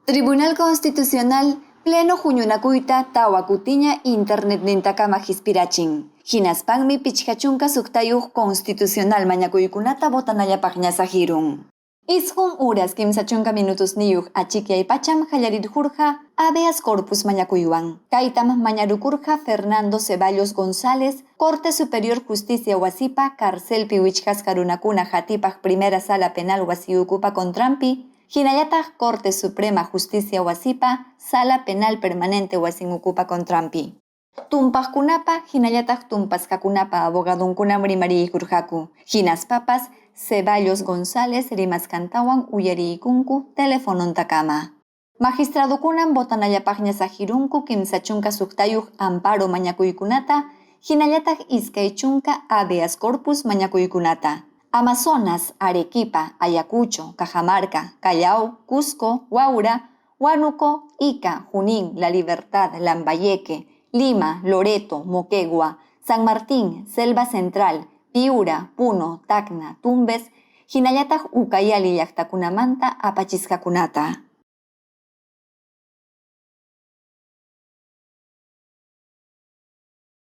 Tribunal Constitucional pleno huñunakuyta tawa kutiña internetnintakama hispirachin. Hinaspanmi 56 constitucional mañakuykunata votanallapaqña saqirun. 9 horas 30 minutos niyuq achikyay pacham qallarirqurqa habeas corpus mañakuywan. Kaytam mañarukurqa Fernando Ceballos González, Corte Superior Justicia wasipa carcelpi wichqasqa runakuna hatipaq primera sala penal wasi ukupa contranpi, hinallataq Corte Suprema Justicia wasipa sala penal permanente wasin ukupa contranpi. Tumpaqkunapa hinallataq tumpasqakunapa abogadunkunam rimariykurqaku, hinaspapas Ceballos González rimasqantawan uyariykunku telefonontakama. Magistradukunam votanallapaqña saqirunku 36 amparo mañakuykunata, hinallataq 20 habeas corpus mañakuykunata. Amazonas, Arequipa, Ayacucho, Cajamarca, Callao, Cusco, Huaura, Huánuco, Ica, Junín, La Libertad, Lambayeque, Lima, Loreto, Moquegua, San Martín, Selva Central, Piura, Puno, Tacna, Tumbes, hinallataq Ucayali llaqtakunamanta apachisqakunata.